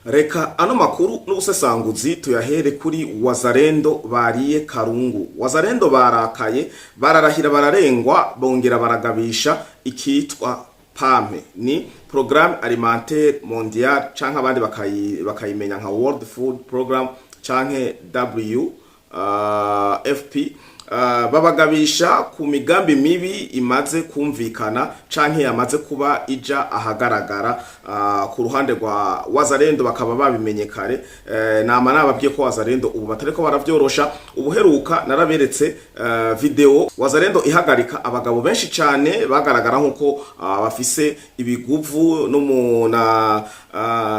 Reka ano makuru n'ubusesanguzi tuyahere kuri Wazalendo bariye karungu. Wazalendo barakaye, bararahira, bararengwa, bongera baragabisha ikitwa PAME, ni Programme Alimentaire Mondiale, canke abandi bakayimenya nka World Food Program canke WFP. Babagabisha ku migambi mibi imaze kumvikana canke yamaze kuba ija ahagaragara ku ruhande rwa Wazalendo, bakaba babimenye kare. Nama nababwiye ko Wazalendo ubu batariko baravyorosha. Ubuheruka naraberetse video Wazalendo ihagarika abagabo benshi cane bagaragara nkuko bafise ibiguvu no mu na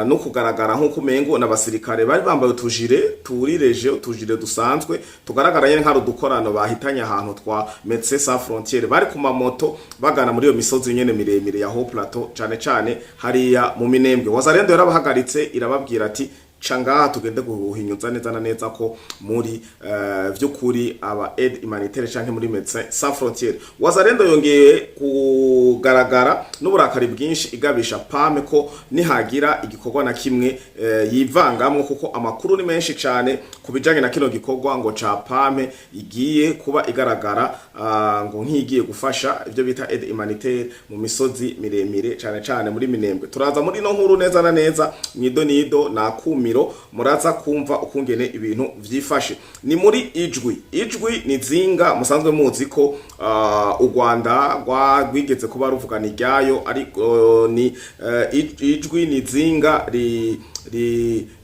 no kugaragara nkuko umengo n'abasirikare, bari bambaye utujire turireje, utujire dusanzwe tugaragara nyene nk'ari udukorano bahitanye ahantu twa Médecins Sans Frontières. Bari ku mamoto bagana muri iyo misozi nyene miremire ya Haut Plateau, cane cane hariya mu Minembwe. Wazalendo yarabahagaritse, irababwira ati: "Ca ngaha tugende guhinyuza neza na neza ko muri vy'ukuri aba aide humanitaire canke muri Médecins Sans Frontières." Wazalendo yongeye kugaragara n'uburakari bwinshi, igabisha PAME ko nihagira igikorwa na kimwe yivangamwo, kuko amakuru ni menshi cane ku bijanye na kino gikorwa ngo ca PAME igiye kuba igaragara ngo nk'igiye gufasha ivyo bita aide humanitaire mu misozi miremire, cane cane muri Minembwe. Turaza muri no nkuru neza na neza mwido nido na kumiro, muraza kumva ukungene ibintu vyifashe. Ni muri Ijwi. Ijwi ni zinga musanzwe muzi ko u Rwanda rwigeze kuba ruvugana iryayo, ariko ni Ijwi ni zinga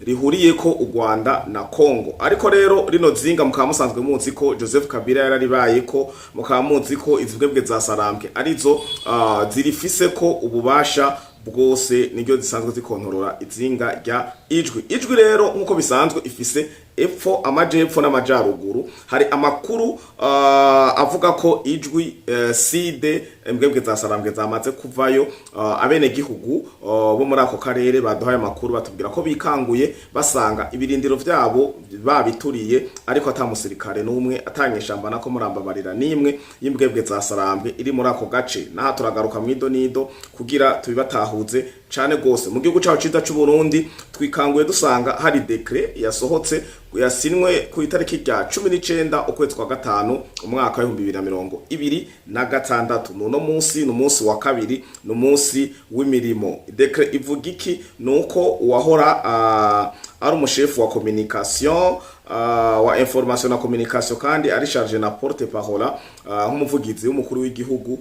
rihuriye ko u Rwanda na Congo. Ariko rero rino zinga mukaba musanzwe muzi ko Joseph Kabila yararibaye ko, mukaba muzi ko izibwebwe za Sarambwe arizo zirifise ko ububasha bwose, niryo zisanzwe zikontorora izinga rya Ijwi. Ijwi rero nk'uko bisanzwe ifise epfo, amajepfo n'amajaruguru. Hari amakuru avuga ko Ijwi side imbwebwe za Sarambwe zamaze kuvayo. Abenegihugu bo muri ako karere baduhaye amakuru, batubwira ko bikanguye basanga ibirindiro vyabo babituriye, ariko ata musirikare n'umwe, atanyeshamba nako murambabarira n'imwe y'imbwebwe za Sarambwe iri muri ako gace. Naha turagaruka mwido nido kugira tubibatahuze cane gose. Mu gihugu cacu ciza c'u Burundi twikanguye dusanga hari décret yasohotse, yasinwe ku itariki rya 19 ukwezi kwa gatanu umwaka wa 2026. Nuno munsi ni umunsi wa kabiri, ni umunsi w'imirimo. Décret ivuga iki? Nuko uwahora ari umushefu wa communication, wa information na communication, kandi ari chargé na porte parole, nk'umuvugizi w'umukuru w'igihugu,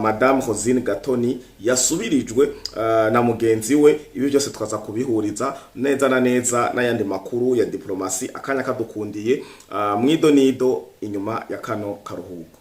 Madame Rosine Gatoni, yasubirijwe na mugenzi we. Ibi byose twaza kubihuriza neza na neza n'ayandi makuru ya diplomasi akanya kadukundiye, mwido nido inyuma ya kano karuhuko.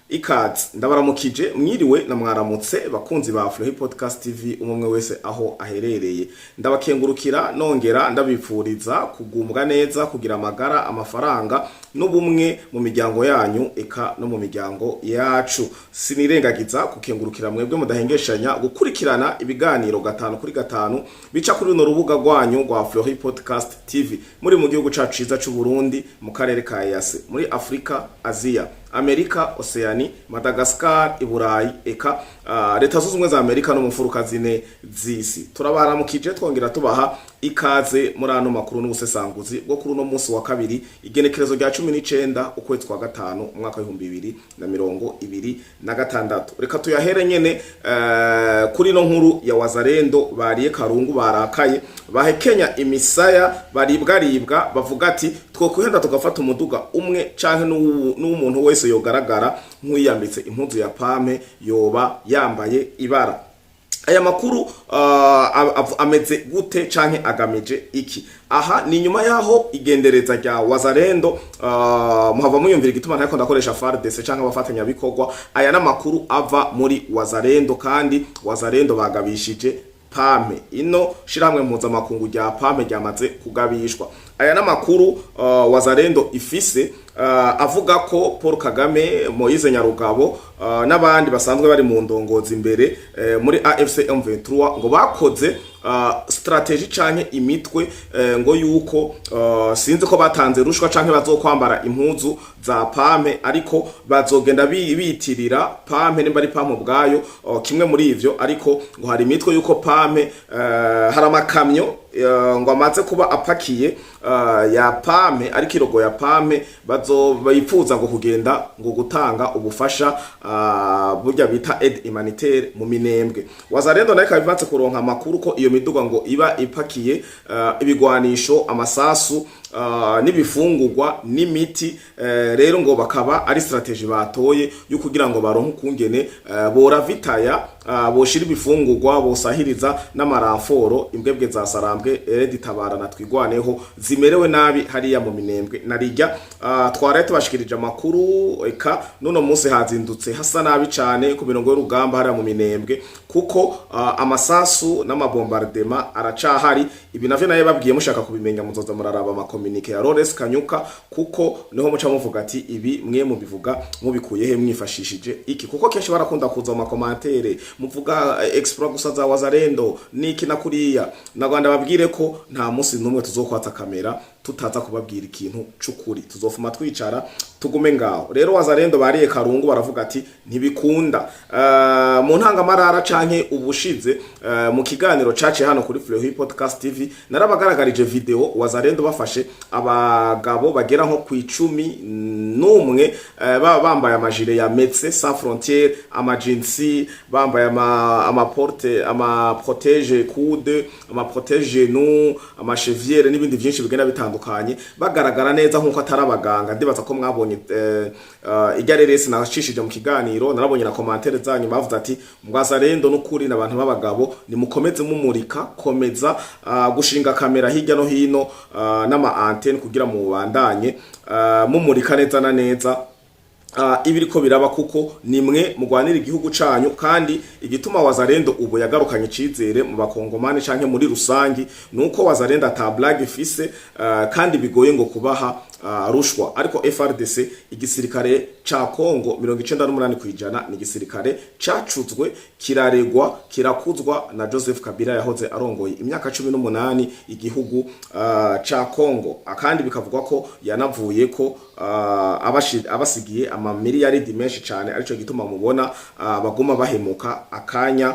Ikaze, ndabaramukije, mwiriwe na mwaramutse bakunzi ba Flohi Podcast TV, umwe wese aho aherereye. Ndabakengurukira, nongera ndabipfuriza kugumbwa neza, kugira amagara, amafaranga n'ubumwe mu miryango yanyu eka no mu miryango yacu. Sinirengagiza kukengurukira mwebwe mudahengeshanya gukurikirana ibiganiro gatanu kuri gatanu bica kuri runo rubuga rwanyu rwa Flohi Podcast TV, muri mu gihugu cacu ciza c'u Burundi, mu karere ka EAC, muri Afrika, Aziya, Amerika, Oceani, Madagascar, Iburayi eka Leta Zunze Ubumwe za Amerika no mu mfuruka zine z'isi. Turabaramukije, twongera tubaha ikaze muri ano makuru n'ubusesanguzi bwo kuri uno munsi wa kabiri, igenekerezo rya 19 ukwezi kwa gatanu umwaka wa 2026. Reka tuyahere nyene kuri no nkuru ya Wazalendo bariye karungu, barakaye, bahekenya imisaya, baribwaribwa, bavuga ati: "Twokwihenda tugafata umuduga umwe canke n'umuntu wese yogaragara nk'uwiyambitse impuzu ya PAME yoba yambaye ibara." Aya makuru ameze gute canke agamije iki? Aha ni nyuma yaho igendereza rya Wazalendo, muhava muyumvira igituma ntariko ndakoresha FARDC canke abafatanyabikorwa. Aya n'amakuru ava muri Wazalendo, kandi Wazalendo bagabishije PAME, ino shirahamwe mpuzamakungu rya PAME ryamaze kugabishwa. Aya n'amakuru Wazalendo ifise. avuga ko Paul Kagame, Moise Nyarugabo n'abandi basanzwe bari mu ndongozi imbere muri AFC M23 ngo bakoze stratégie canke imitwe ngo yuko sinzi ko batanze rushwa canke bazokwambara impuzu za PAM, ariko bazogenda bitirira PAM, nimba ari PAM ubwayo, kimwe muri ivyo. Ariko ngo hari imitwe yuko PAM, hari amakamyo ngo amaze kuba apakiye ya PAM, ariko irogo ya PAM, bazo bifuza ngo kugenda ngo gutanga ubufasha burya bita aide humanitaire mu Minembwe. Wazalendo nayo ikaba imaze kuronka amakuru ko iyo miduga ngo iba ipakiye ibigwanisho, amasasu n'ibifungurwa n'imiti. Rero ngo bakaba ari stratégie batoye yo kugira ngo baronke ukungene boravitaya, boshira ibifungurwa, bosahiriza n'amaramforo imbwebwe za Sarambwe, RED Tabara na Twigwaneho zimerewe nabi hariya mu Minembwe. Narijya twaraye tubashikirije amakuru, eka nuno munsi hazindutse hasa nabi cane ku mirongo y'urugamba hariya mu Minembwe, kuko amasasu n'amabombardement aracahari. Ibi navyo naye babwiye, mushaka kubimenya muzoza muraraba amacommuniqué ya Lawrence Kanyuka, kuko niho muca muvuga ati: "Ibi mwe mubivuga mubikuye he, mwifashishije iki?" Kuko kenshi barakunda kuza mu macommentaires muvuga exploit gusa za Wazalendo niki na kuriya. Na Rwanda babwire ko nta munsi n'umwe tuzokwatsa kamera tutaza kubabwira ikintu c'ukuri, tuzofuma twicara tugume ngaho. Rero Wazalendo bariye karungu, baravuga ati ntibikunda. Mu ntangamarara canke ubushize, mu kiganiro caciye hano kuri Fleury Podcast TV, narabagaragarije video Wazalendo bafashe abagabo bagera nko ku 11, baba bambaye amagilets ya Médecins Sans Frontières, amajinsi, bambaye ama amaporte, ama protège coude, ama protège genou, ama chevillères n'ibindi byinshi bigenda bitandukanye, bagaragara neza nkuko atari abaganga. Ndibaza ko mwabonye irya reresi nacishije mu kiganiro, narabonye na commentaires zanyu, bavuze ati: "Mwazalendo n'ukuri n'abantu b'abagabo, nimukomeze mumurika, komeza gushinga kamera hirya no hino n'ama antenne kugira mubandanye mumurika neza na neza ibiriko biraba, kuko nimwe mugwanira igihugu canyu." Kandi igituma Wazalendo ubu yagarukanye icizere mu bakongomani canke muri rusangi nuko Wazalendo ata blague ifise, kandi bigoye ngo kubaha rushwa. Ariko FARDC, igisirikare ca Congo, 98% ni igisirikare cacuzwe, kiraregwa, kirakuzwa na Joseph Kabila yahoze arongoye imyaka 18 igihugu ca Congo. Akandi bikavugwa ko yanavuye ko abasigiye amamiliyaridi menshi cane, arico gituma mubona baguma bahemuka akanya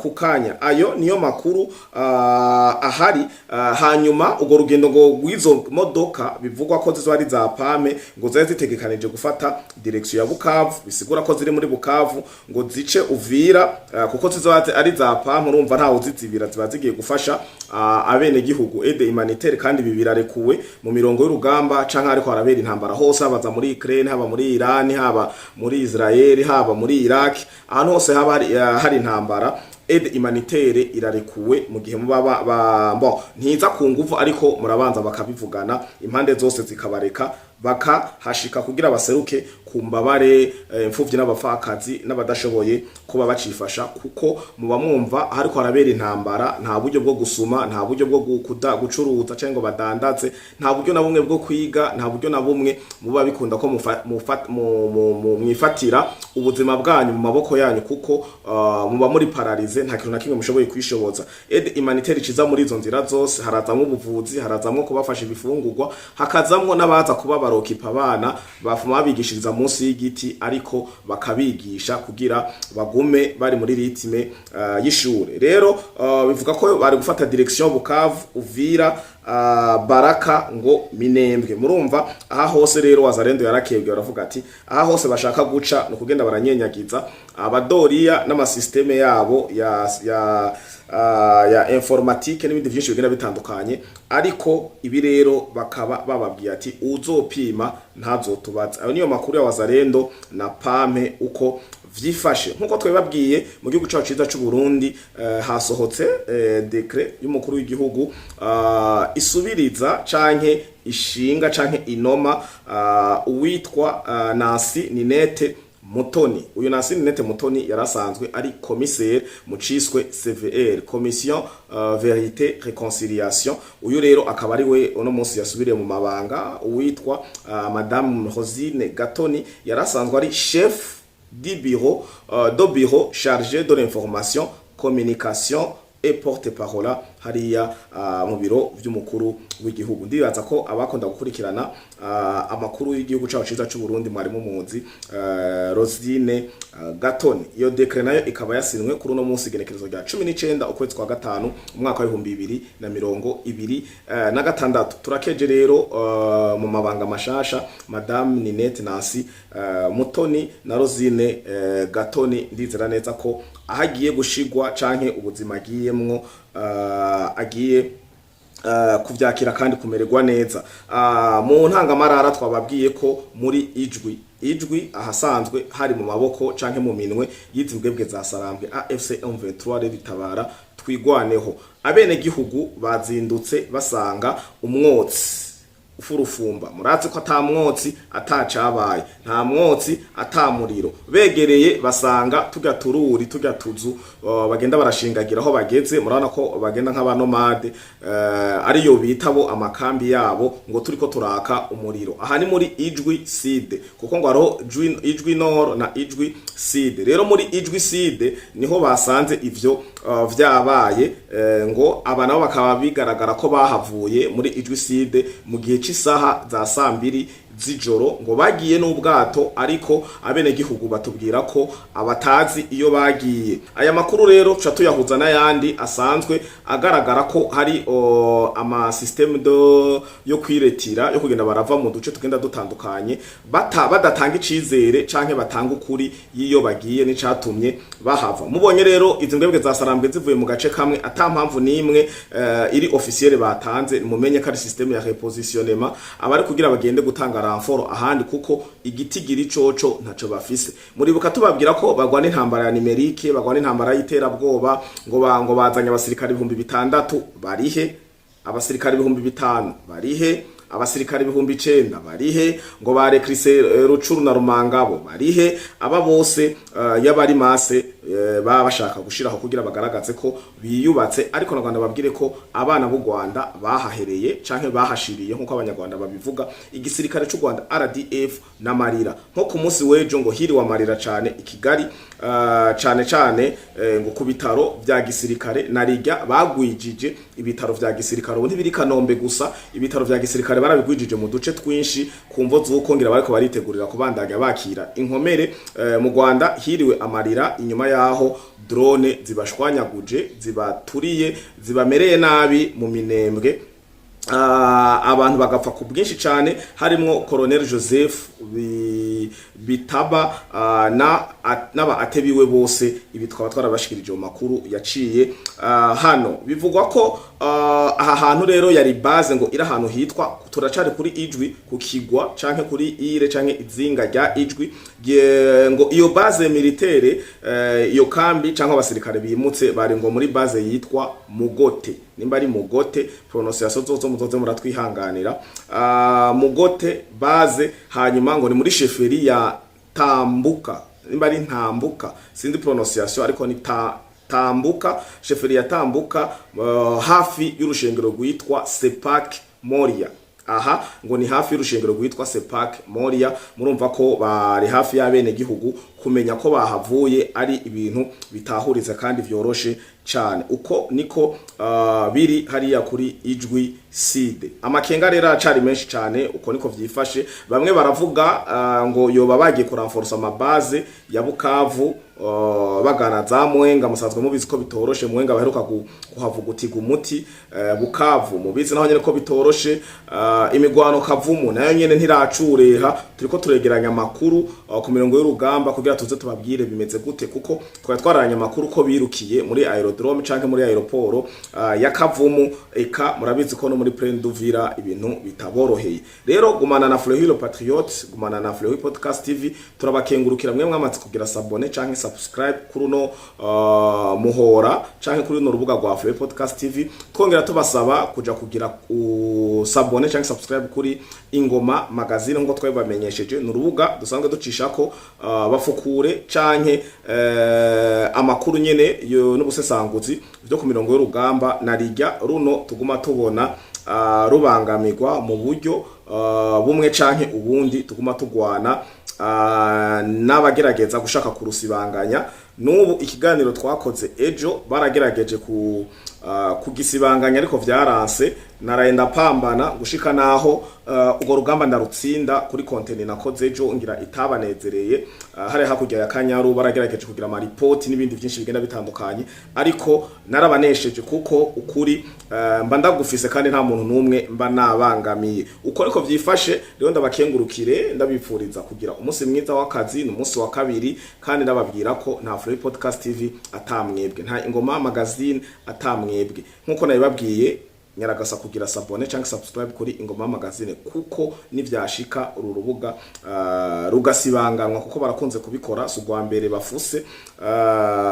ku kanya. Ayo niyo makuru ahari. Hanyuma urwo rugendo ngo rw'izo modoka bivugwa ko zizo ari za PAM, ngo zari zitegekanije gufata direction ya Bukavu, bisigura ko ziri muri Bukavu, ngo zice Uvira, kuko zizo ari za PAM, urumva ntawe uzizibira, ziba zigiye gufasha abene gihugu, aide humanitaire. Kandi ibi birarekuwe mu mirongo y'urugamba canke ariko harabera intambara hose, haba muri Ukraine, haba muri Iran, haba muri Israel, haba muri Iraq, ahantu hose haba hari intambara, aide humanitaire irarekuwe mu gihe muba bon, ntiza ku nguvu, ariko murabanza bakabivugana, impande zose zikabareka bakahashika kugira baseruke ku mbabare, imfuvyi n'abapfakazi n'abadashoboye kuba bacifasha, kuko muba mwumva hariko harabera intambara, nta buryo bwo gusuma, nta buryo bwo gucuruza cyangwa ngo badandaze, nta buryo na bumwe bwo kwiga, nta buryo na bumwe muba bikunda ko mwifatira ubuzima bwanyu mu maboko yanyu, kuko muba muri paralysé, nta kintu na kimwe mushoboye kwishoboza. Aide humanitaire ciza muri izo nzira zose, harazamwo ubuvuzi, harazamwo kubafasha ibifungurwa, hakazamwo n'abaza kuba barokipa abana bafuma babigishiriza munsi y'igiti, ariko bakabigisha kugira bagume bari muri rythme y'ishure. Rero bivuga ko bari gufata direction Bukavu, Uvira, Baraka ngo Minembwe. Murumva aha hose rero Wazalendo yarakebwe, baravuga ati aha hose bashaka guca no kugenda baranyenyagiza abadoriya n'amasystème yabo ya informatique n'ibindi byinshi bigenda bitandukanye. Ariko ibi rero bakaba bababwiye ati uzopima ntazotubaza. Ayo niyo makuru ya Wazalendo na PAM uko vyifashe. Nkuko twebabwiye, mu gihugu cacu ciza c'u Burundi hasohotse décret y'umukuru w'igihugu isubiriza canke ishinga canke inoma uwitwa Nancy Ninette. Mutoni. Uyu Nancy Ninette Mutoni yarasanzwe ari commissaire mu ciswe CVR, Commission Vérité Réconciliation. Uyu rero akaba ari we uno munsi yasubiriye mu mabanga. Uwitwa Madame Rosine Gatoni yarasanzwe ari chef du bureau de bureau chargé de l'information, communication et porte-parole hariya mu biro vy'umukuru w'igihugu. Ndibaza ko abakunda gukurikirana amakuru y'igihugu cacu ciza c'u Burundi mwari mumuzi Rosine Gatoni. Iyo décret nayo ikaba yasinwe kuri uno munsi, igenekerezo rya 19 ukwezi kwa gatanu, umwaka wa 2026. Turakeje rero mu mabanga mashasha Madame Ninette Nancy Mutoni na Rosine Gatoni. Ndizera neza ko aho agiye gushigwa canke ubuzima agiyemwo agiye kuvyakira kandi kumererwa neza. Mu ntangamarara twababwiye ko muri Ijwi ahasanzwe hari mu maboko canke mu minwe y'izi mbwebwe za Sarambwe AFC M23 ritabara Twigwaneho, abene gihugu bazindutse basanga umwotsi ufurufumba. Murazi ko ata mwotsi atacabaye, nta mwotsi ata muriro. Begereye basanga turya tururi, turya tuzu bagenda barashingagira aho bageze. Murabona ko bagenda nk'aba nomades, ariyo bita bo amakambi yabo, ngo turiko turaka umuriro. Aha ni muri Ijwi Sud, kuko ngo hariho Ijwi Nord na Ijwi Sud. Rero muri Ijwi Sud niho basanze ivyo vyabaye. Ngo aba nabo bakaba bigaragara ko bahavuye muri Ijwi Sud mu gihe c'isaha za sambiri z'ijoro, ngo bagiye n'ubwato, ariko abenegihugu batubwira ko abatazi iyo bagiye. Aya makuru rero tuca tuyahuza n'ayandi asanzwe agaragara ko hari ama système de yo kwiretira, yo kugenda barava mu duce tugenda dutandukanye, badatanga icizere canke batanga ukuri y'iyo bagiye n'icatumye bahava. Mubonye rero izi mbwebwe za Sarambwe zivuye mu gace kamwe ata mpamvu n'imwe iri officielle batanze, mumenye ko ari système ya repositionnement, abari kugira bagende gutanga renfort ahandi, kuko igitigiri coco ntaco bafise. Muribuka tubabwira ko bagwana intambara ya numérique, bagwana intambara y'iterabwoba, ngo bazanye abasirikare 6000. Barihe abasirikare 5000? Barihe abasirikare 9000? Barihe? Ngo barekrise Rucuru na Rumangabo, barihe? Aba bose y'abari masse baba bashaka gushiraho kugira bagaragaze ko biyubatse. Ariko na Rwanda babwire ko abana b'u Rwanda bahahereye canke bahashiriye, nkuko Abanyarwanda babivuga. Igisirikare c'u Rwanda RDF n'amarira, nko ku munsi w'ejo ngo hiriwe amarira cane i Kigali, cane cane ngo ku bitaro vya gisirikare na rijya bagwijije ibitaro vya gisirikare. Ubu ntibiri Kanombe gusa, ibitaro vya gisirikare barabigwijije mu duce twinshi ku mvo z'uko ngira bariko baritegurira kubandanya bakira inkomere. Mu Rwanda hiriwe amarira inyuma yaho drone zibashwanyaguje, zibaturiye, zibamereye nabi mu Minembwe, abantu bagapfa ku bwinshi cyane, harimwo Colonel Joseph Bitaba na n'aba atebiwe bose. Ibi twaba twarabashikirije mu makuru yaciye hano. Bivugwa ko aha hantu rero yari base, ngo iri ahantu hitwa, turacari kuri Ijwi, ku kigwa canke kuri île canke izinga rya Ijwi. Ngo iyo base militaire, iyo kambi canke abasirikare bimutse bari ngo muri base yitwa Mugote, nimba ari Mugote, prononciation zozo muzoze muratwihanganira. Mugote base, hanyuma ngo ni muri chefferie ya Tambuka, nimba ari Ntambuka, sindi prononciation, ariko ni Tambuka, chefferie ya Tambuka, hafi y'urushengero rwitwa Sepak Moria. Aha ngo ni hafi y'urushengero rwitwa Sepak Moria. Murumva ko bari hafi y'abene gihugu, kumenya ko bahavuye ari ibintu bitahuriza kandi vyoroshe cane. Uko niko biri hariya kuri Ijwi Sud. Amakenga rero aracari menshi cane. Uko niko vyifashe. Bamwe baravuga ngo yoba bagiye kuranforsa ama bases ya Bukavu, bagana za Mwenga. Musanzwe mubizi ko bitoroshe Mwenga, baheruka kuhavugutiga umuti. Bukavu mubizi naho nyene ko bitoroshe. Imigwano Kavumu nayo nyene ntiracureha. Turiko turegeranya amakuru ku mirongo y'urugamba kugira tuze tubabwire bimeze gute, kuko twari twararanye amakuru ko birukiye muri aérodrome canke muri aéroport ya Kavumu. Eka murabizi ko no muri Plaine d'Uvira ibintu bitaboroheye. Rero gumana na Fleury le Patriote, gumana na Fleury Podcast TV. Turabakengurukira mwe mwamaze kugira s'abonner canke subscribe kuri uno muhora canke kuri runo rubuga rwa Fleury Podcast TV. Twongera tubasaba kuja kugira s'abonner canke subscribe kuri Ingoma Magazine, nkuko twabibamenyesheje. Ni urubuga dusanzwe ducishako bafukure canke amakuru nyene n'ubusesanguzi vyo ku mirongo y'urugamba, na rijya runo tuguma tubona rubangamirwa mu buryo bumwe canke ubundi, tuguma tugwana n'abagerageza gushaka kurusibanganya. N'ubu ikiganiro twakoze ejo baragerageje ku kugisibanganya, ariko vyaranse. Naraye ndapambana gushika naho urwo rugamba ndarutsinda kuri contenu nakoze ejo, ngira itabanezereye. Hari hakurya ya Kanyaru baragerageje kugira amaripoti n'ibindi byinshi bigenda bitandukanye, ariko narabanesheje, kuko ukuri mba ndagufise kandi nta muntu n'umwe mba nabangamiye. Uko ariko vyifashe. Rero ndabakengurukire, ndabipfuriza kugira umunsi mwiza w'akazi. Ni umunsi wa kabiri, kandi ndababwira ko nta Free Podcast TV atamwebwe, nta Ingoma Magazine atamwebwe. Nkuko nabibabwiye, nyaragasa kugira s'abonner cyangwa subscribe kuri Ingoma Magazine, kuko nivyashika uru rubuga rugasibanganwa, kuko barakunze kubikora, si ubwa mbere bafuse,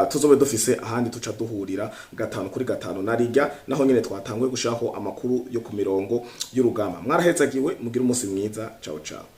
tuzobe dufise ahandi tuca duhurira gatanu kuri gatanu, narijya naho nyene twatanguye gushiraho amakuru yo ku mirongo y'urugamba. Mwarahezagiwe, mugire umunsi mwiza. Ciao ciao.